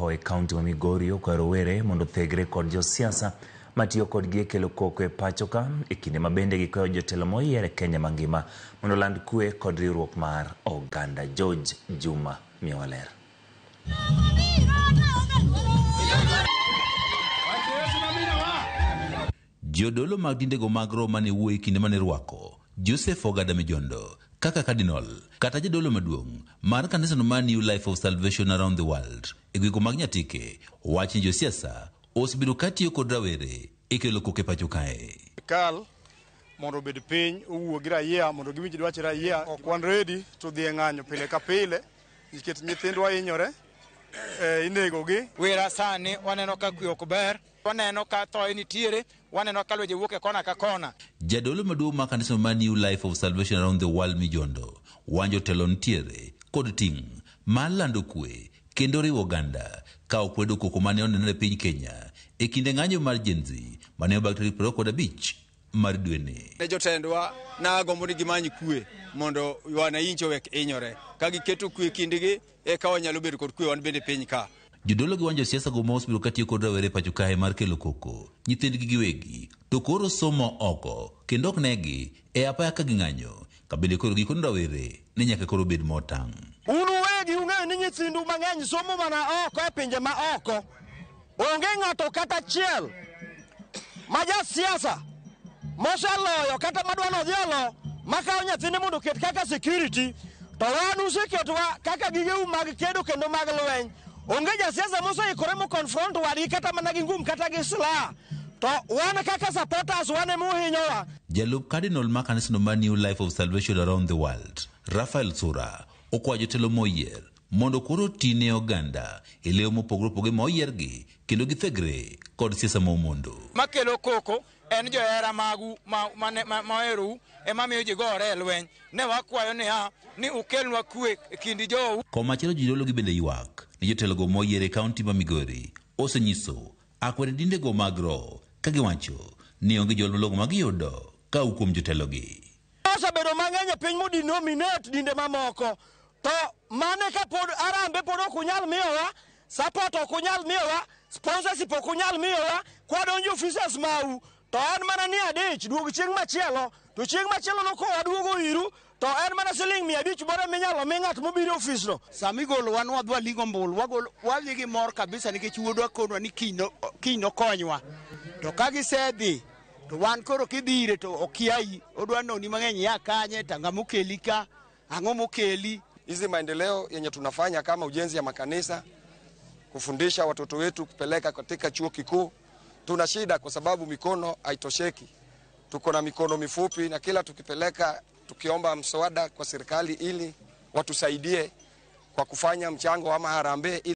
roho e kaunti ma Migori okwayo rowere mondo othegre kod josiasa matiyo kodgi e kelo koko e pacho ka e kinde ma bende gikwayo jotelo moyier e Kenya mangima mondo oland kwe kod riwruok mar oganda. George Juma miyowa ler. Jodolo mag dindego mag roho mane wuoyo e kinde mane rwako Joseph Ogada Mijondo kaka Cardinal kata jadolo maduong' mar kanisano mar New Life of Salvation Around the World e gwenge mag Nyatike wach ni josiasa osebedo katiyo kod rawere e kelo koko e pacho kae. Sirkal mondo obed piny owuo gi raia mondo giwinj dwach raia. Ok wan ready to dhi e ng'anyo pile ka pile nikech nyithindwa hinyore, inegogi. Wera sani waneno ka kwe ok ber, waneno ka thoe nitiere, waneno ka lwenje wuok e kona ka kona. Jadolo maduong' mar kanisa mar New Life of Salvation Around the World Mijondo wanjo telo nitiere kod ting' mar lando kwe kendo riwo oganda ka okwedo koko mane onenore e piny Kenya e kinde ng'anyo mar Gen Z mane obag tarik 25 mar dweni. Ne jotendwa nagombo ni gimany kwe mondo wananchi owek hinyore. Ka giketo kwe kindgi eka wanyalo bedo kod kwe wan bende piny ka. Jodolo gi wanjo siasa go ma osebedo katiyo kod rawere e pacho kae mar kelo koko nyithindgi giwegi to koro somo oko kendo ok negi e apaya ka ging'anyo ka bende koro gikono rawere ni nyaka koro bed motang'. Un uwegi ung'eyo ni nyithindu mang'eny somo mana oko e pinje ma oko. Onge ng'ato kata achiel ma jasiasa moseloyo kata madwa nodhi olo makawo nyathine mondo oket kaka security to wan useketowa kaka gigeu mag kedo kendo mag lweny. Onge jasiasa moseikore mo confront wadgi kata mana gi ngum kata gi silaha. To wan kaka supporters wan ema uhinyowa. Jalup Cardinal mar kanisano mar New Life of Salvation Around the World, Raphael Sura, okwayo jotelo moyier mondo koro oti ne oganda e lewo mopogore opogore ma oyiergi kendo githegre kod siasa ma omondo. Makelo koko en johera magu ma oherou ema miyo ji gore e lweny. Ne wakwayo niya ni ukelnwa kwe e kind jou. Komachielo jodolo gi bende ywak ni jotelogo moyier e kaunti ma Migori osenyiso akwede dindego mag roho ka giwacho ni onge jol malong'o ma giyudo ka kuom jotelogi. Osebedo mang'eny e piny modinominate dinde mamoko to mane ka pod arambe pod ok unyal miyowa support, ok unyal miyowa sponsorship, ok unyal miyowa kwadonjo offices mau to en mana ni adich duog chieng' machielo to chieng' machielo no kowaduogo iru to en mana siling 500 bora minyalo mi ng'at mobiro e ofis no. Sama igolo wan wadhi walingo ombulu, wadhi gi mor kabisa nikech wuodwa konwa ni kiny nokonywa. To ka gisedhi to wan koro kidhi ire to okiayi, odwa noni mang'eny ya kanye, to ang'o mokeli ka, ang'o mokeli. Hizi maendeleo yenye tunafanya kama ujenzi ya makanisa, kufundisha watoto wetu kupeleka katika chuo kikuu, tuna shida kwa sababu mikono haitosheki. Tuko na mikono mifupi na kila tukipeleka tukiomba mswada kwa serikali ili watusaidie kwa kufanya mchango ama harambee.